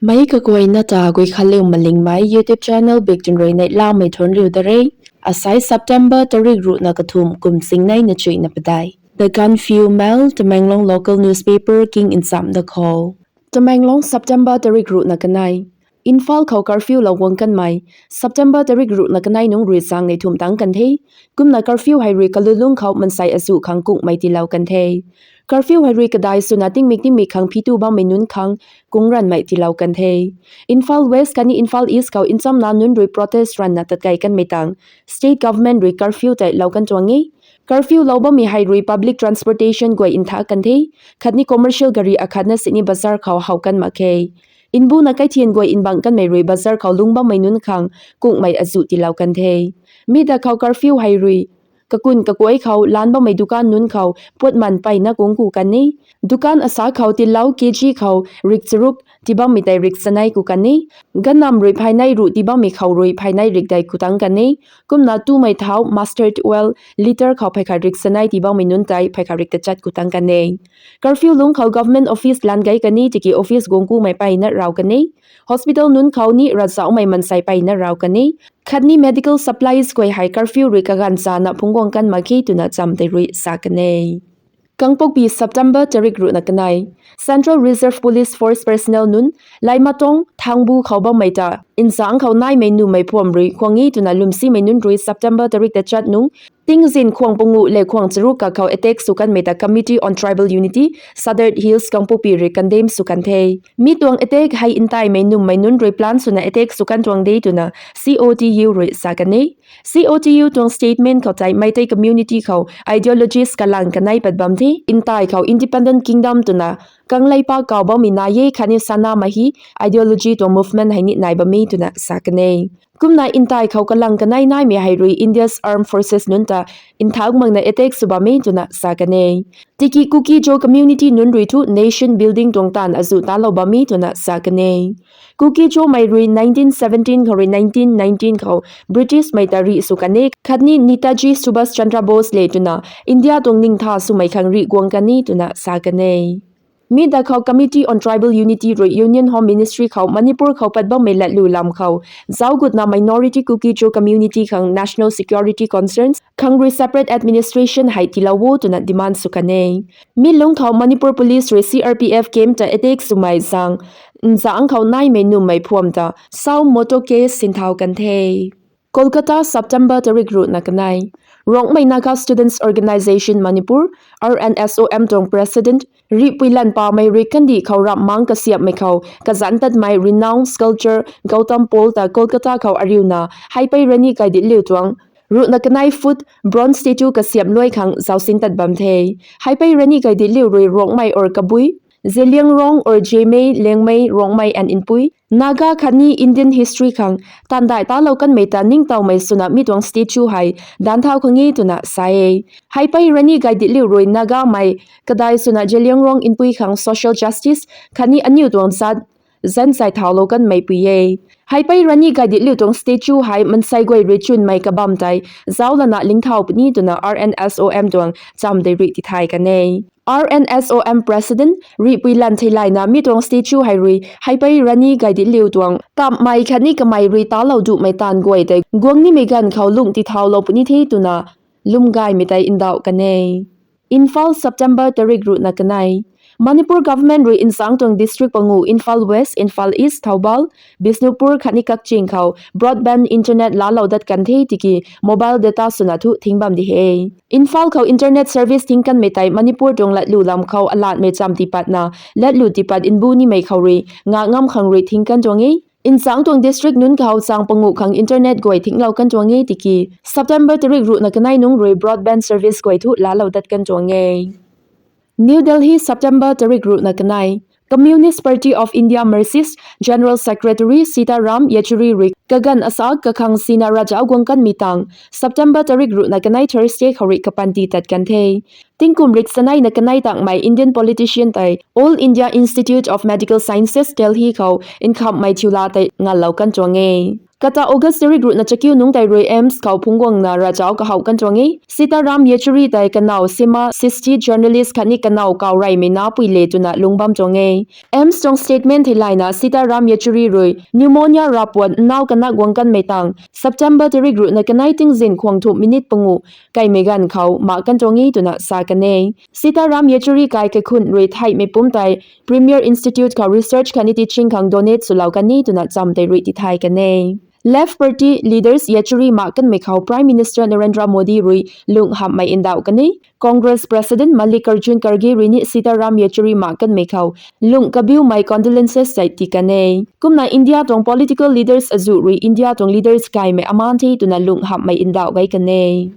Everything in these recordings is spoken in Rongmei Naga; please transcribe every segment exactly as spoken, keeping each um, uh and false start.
Mei kaguayna ta Guikhanliu Malingmei YouTube channel bik tun rui neihlamei thuanc riu da re. Asai September tarik ruhna kathumh kum singneina chuihna padeih. The Gaanphiu Mail, Tamenglong local newspaper king nchamh da khou. Tamenglong, September tarik ruhna kanei. Imphal khou curfew lou guang kanmei September tarik ruhna kanei nungc rui zaeng neih thumh tangc kan the. Kumna curfew hei rui kalulungc khou mansei azuh khang kungmei tiilou kan the. Curfew hei rui kadai swna tingmik tingmik khang phitu bammei nunc khang kung ranmei tiilou kan the. Imphal West khatni Imphal East khou nchamna nunc rui protest ranna tatkei kanmei tang state government rui curfew tei lou kan tuang e. Curfew lou bammei hei rui public transportation guay ntha kan the, khatni commercial gari akhatna sini bazar khou how kan mak khe. Mbuna kaithian guay nbang kanmei rui bazar khou lungc bammei nunc khang kungmei azuh tiilou kan the. Mi da khou curfew hei rui kakun kakuai khou lan bammei dukan nunc khou puatman peyna kung ku kan e. Dukan asa khou tiilou kg khou rik charuk, tii bammei tei rik chanei ku kan e. Ganamv rui phaynei ruh tii bammei khou rui phaynei rik dei ku tangc kan e. Kumna tumei thau mustard oil litre khou phey khat rik chanei tii bammei nunc tei phey khat rik tachat ku tangc kan e. Curfew lungc khou government office lan gei kan e, tiki office guang kumei peyna raw kan e. Hospital nunc khou ni ravzauhmei mansei peyna raw kan e. Khatni medical supplies guay hei curfew rui kaganv chana phungc guang kan mak khe twna cham tei rui sa kan e. Kangpokpi, September tarik ruhna kanei. Central Reserve Police Force personnel nunc Laimatong Thangbu khou bammei ta nzaengc khou naimei nummei phuam rui khuang e twna lwmsimei nunc rui September tarik tachat nungc tingzin khwang panguh le khwang charuk kakhou attack sw kanmei ta Committee on Tribal Unity, Sadar Hills, Kangpokpi rui condemn sw kan the. Mi tuang attack hei ntaimei nummei nunc rui plan swna attack sw kan tuang de twna C O T U rui sa kan e. C O T U tuang statement khou tei Meitei community khou ideologies kalang kanei pat bam the. Ntai khou independent kingdom twna kangleipa kau bammei nai e khatni sana mahi ideology tuang movement hei ni nai bam e twna sa kan e. Kumna ntai khou kalang kanei naimei hei rui India's armed forces nunc ta nthak makna attack sw bam e twna sa kan e. Tiki Kuki-Zo community nunc rui thu nation building tuang taanv azuh talou bam e twna sa kan e. Kuki-Zomei rui nineteen seventeen khou rui nineteen nineteen khou British mei ta rih sw kan e khatni Netaji Subhas Chandra Bose le twna India tuang ningtha swmei khang rih guang kan e twna sa kan e. Mi da khou Committee on Tribal Unity rui Union Home Ministry khou Manipur khou pat bammei latlu lam khou zauc gutna minority Kuki-Zo community khang national security concerns khang rui separate administration hei tiilou o twna demand sw kan e. Mi lungc khou Manipur Police rui C R P F camp ta attack swmei zaeng nzaengc khou naimei nummei phuam ta suo motu case sinthau kan the. Kolkata, September tarik ruhna kanei. Rongmei Naga Students Organisation Manipur, R N S O M tuang president Rihpuilan Pamei rui kandih khou ramh mang kasiamhmei khou kazanc tatmei renowned sculptor Gautam Paul ta Kolkata khou ariuna Haipei Rani Gaidinliu tuang ruhna kanei foot bronze statue kasiamh luai khang zaucsin tat bam the. Haipei Rani Gaidinliu rui Rongmei or Kabui, Zeliangrong or Zemei, Liangmei, Rongmei and Npui, Naga khatni Indian history khang taanv dai talou kanmei ta ningtowmei swna mi tuang statue hei danc thau khang e twna sa e. Haipei Rani Gaidinliu rui Nagamei kadai swna Zeliangrong Npui khang social justice khatni aniu tuang zat zanchai thaulou kanmei pui e. Haipei Rani Gaidinliu tuang statue hei mansei guay rui chwnmei kabam tei zauc lana lingthau puni twna R N S O M tuang cham tei rui tithay kan e. R N S O M president Rihpuilan Theilayna mi tuang statue hei rui Haipei Rani Gaidinliu tuang kamhmei khatni kamei rui talou duhmei taanv guay tei guang nimei ganv khou lungh tithaulou puni the twna lwmgaymei tei ndauh kan e. Imphal, September tarik ruhna kanei. Manipur government rui nzaeng tuang district panguh Imphal West, Imphal East, Thoubal, Bishnupur khatni Kakching khou broadband internet laalou dat kan the tiki mobile data swna thu thing bam di he. Imphal khou internet service thing kanmei tei Manipur tuang latlu lam khou alatmei cham tiipatna latlu tiipat mbu nimei khou rui nga ngam khang rui thing kan tuang e. Nzaeng tuang district nunc khou chaeng panguh khang internet guay thinglou kan tuang e tiki September tarik ruhna kanei nungc rui broadband service guay thu laalou dat kan tuang e. New Delhi, September tarik ruhna kanei. Communist Party of India Marxist General Secretary Sitaram Yechury rui kaganv asak kakhang sina ravzauc guang kanmei tang September tarik ruhna kanei Thursday khou rui kapanty tat kan the. Tingkum rik chaneina kanei tangmei Indian politician tei All India Institute of Medical Sciences Delhi khou nkhamhmei thiula tei nganlou kan tuang e. Kata August tarik ruhna chakiu nungc tei rui AIIMS khou phungc guangna ravchau kahaw kan tuang e. Sitaram Yechury tei kanow Sima Sisti journalist khatni kanow kaw reymei napui le twna lungc bam tuang e. AIIMS tuang statement theilayna Sitaram Yechury rui pneumonia ravpuat nau kanak guang kanmei tang September tarik ruhna kanei tingzin khwang thumh minute panguh kaimei ganv khou mak kan tuang e twna sa kan e. Sitaram Yechury kai kaikhun rui theihmei pumc tei Premier Institute khou research khatni teaching khang donate swlou kan e twna cham tei rui tithay kan e. Left party leaders Yechury mak kanmei khou Prime Minister Narendra Modi rui lung hamhmei ndauh kan e. Congress President Mallikarjun Kharge rui ni Sitaram Yechury mak kanmei khou lung kabiumei condolences tei tii kan e. Kumna India tuang political leaders azuh rui India tuang leaders kaimei aman the twna lung hamhmei ndauh gay kan e.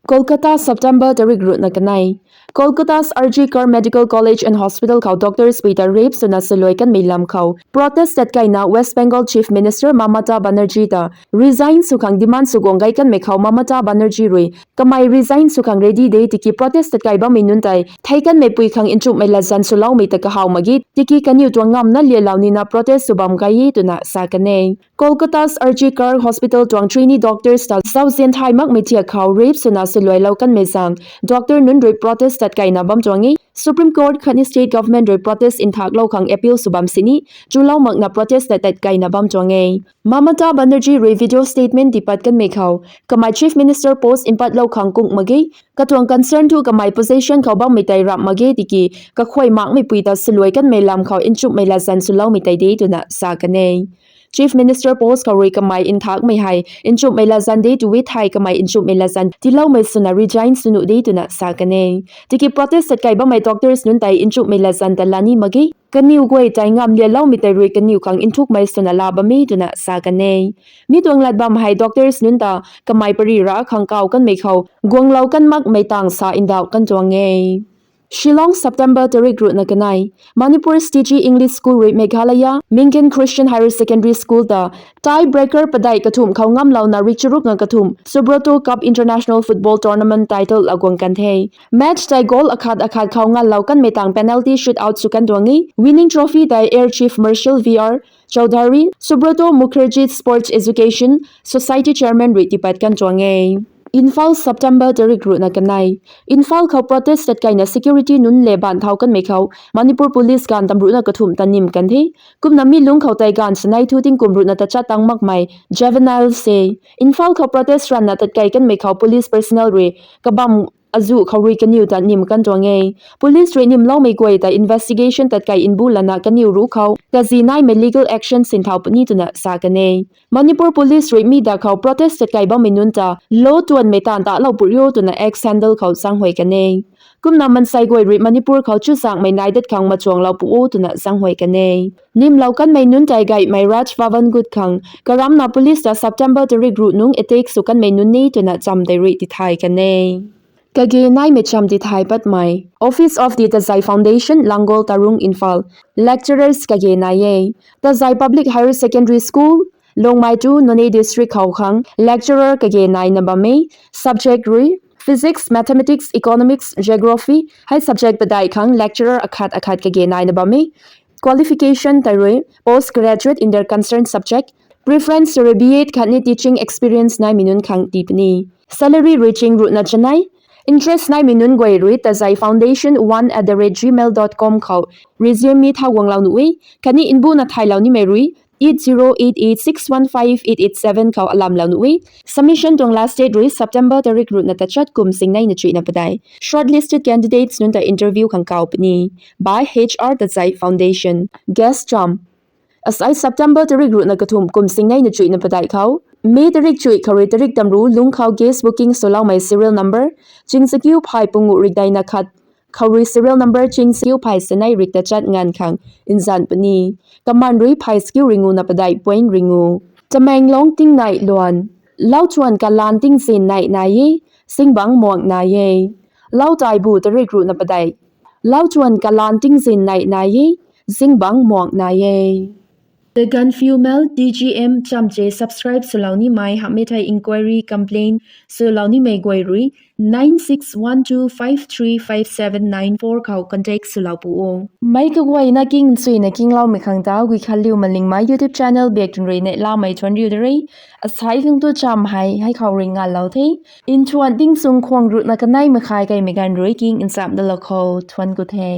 Kolkata, September tarik ruhna kanei. Kolkata's R G Kar Medical College and Hospital khou doctors pui ta rape swna swluai kanmei lam khou protest tatkaina West Bengal Chief Minister Mamata Banerjee ta resign sw khang demand sw guang gay kanmei khou Mamata Banerjee rui kamei resign sw khang ready de tiki protest tatkai bammei nunc tei thei kanmei pui khang nchumhmei latzan swloumei ta kahaw mak ge tiki kaniw tuang ngamna lialou nina protest sw bam kai e twna sa kan e. Kolkata's R G Kar Hospital tuang trainee doctors ta zauzian thay makmei thiak khou rape swna swluailou kanmei zaeng doctor nunc rui protest tatkaina bam tuang e. Supreme Court khatni state government rui protest nthaklou khang appeal sw bam sini chulou makna protest tat tatkaina bam tuang e. Mamata Banerjee rui video statement tipat kanmei khou kamei Chief Minister post mpatlou khang kung mak ge, katuang concern thu kamei position khou bammei tei ramh mak ge tiki kakhuay makmei pui ta swluai kanmei lam khou nchumhmei latzan swloumei tei de twna sa kan e. Chief Minister post khou rui kamei nthakmei hei nchumhmei latzan de tw e thei kamei nchumhmei latzan tiiloumei swna resign sw nuh de twna sa kan e. Tiki protest tatkai bammei doctors nunc tei nchumhmei latzan ta la ni mak ge. Kaniw guay tei ngam lialoumei tei rui kaniw khang nthukmei swna la bam e twna sa kan e. Mi tuang lat bam hei doctors nunc ta kamei pary ra khang kaw kanmei khou guanglou kan makmei tang sa ndauh kan tuang e. Shillong, September tarik ruhna kanei. Manipur's T G English School rui Meghalaya Mingyun Christian Higher Secondary School ta tie breaker padeih kathumh khou ngamlouna rik charuk nga kathumh Subroto Cup International Football Tournament title la guang kan the. Match tei goal akhat akhat khou nganlou kanmei tang penalty shootout sw kan tuang e. Winning trophy tei Air Chief Marshal V R Chaudhary, Subroto Mukherjee Sports Education Society Chairman rui tipat kan tuang e. Imphal, September tarik ruhna kanei. Imphal khou protest tatkaina security nunc le ban thau kanmei khou Manipur Police ganv tam ruhna kathumh ta nim kan the. Kumna mi lungc khou tei ganv sanei thu tingkum ruhna tachat tang makmei juvenile se. Imphal khou protest ranna tatkai kanmei khou police personnel rui kabam azuh khou rui kaniw ta nim kan tuang e. Police rui nimloumei guay ta investigation tatkai mbu lana kaniw ruc khou kazi naimei legal action sinthau puni twna sa kan e. Manipur Police rui mi da khou protest tatkai bammei nunc ta law tuanmei taanv talou pw rio twna X handle khou zaenghuay kan e. Kumna mansei guay rui Manipur khou chuzaenghmei nai dat khang machuanglou pw o twna zaenghuay kan e. Nimlou kanmei nunc tei gaymei Raj Bhavan gut khang karamna police ta September tarik ruh nungc attack sw kanmei nunc ni twna cham tei rui tithay kan e. Kage naimei cham tithay patmei. Office of the Tazai Foundation, Langol, Tarung, Imphal. Lecturers kage nai e. Tazai Public Higher Secondary School, Longmai tu Noney District khou khang lecturer kage naina bam e. Subject rui Physics, Mathematics, Economics, Geography hei subject padeih khang lecturer akhat akhat kage naina bam e. Qualification tei rui post graduate in their concerned subject. Preference rui B Ed khatni teaching experience naimei nunc khang tii puni. Salary rui ching ruhna chanei. Interest naimei nunc guay rui Tazai Foundation one at the rate gmail dot com khou resume mi thau guanglou nuh e. Khatni mbuna thaylou nimei rui eight zero eight eight six one five eight eight seven khou alamlou nuh e. Submission tuang last date rui September tarik ruhna tachat kum singneina chuihna padeih. Shortlisted candidates nunc ta interview khang kaw puni by H R Tazai Foundation. Guest cham. Asai September tarik ruhna kathumh kum singneina chuihna padeih khou May tarik chuih khou rui tarik tamru lungc khou guest booking swloumei serial number chingsakiu phay punguh rikdeina khat khou rui serial number chingsakiu phay sanei rik tachat nganv khang nzan puni. Kaman rui phay sakiu ringuna padeih point ringu. Tamenglong tingnai luan. Lauchuan kalan tingzin nai nai e, zingbangc muang nai e. Lau taibu tarik ruhna padeih. Lauchuan kalan tingzin nai nai e, zingbangc muang nai e. The Gaanphiu Mail, T G M chamche subscribe swlou nimei hamhmei thei inquiry, complaint swlou nimei guay rui nine six one two five three five seven nine four khou contact swlou pu o. Meic kaguayna king nchuina kingloumei khang ta Guikhanliu Malingmei YouTube channel bak tun rui neihlamei thuanc riu de re. Asai khang tu cham hei hei khou rui nganlou the. Nthuan ding chung khwang ruhna kanei makhai kaimei ganv rui king nchamh dalou khou thuanc ku the.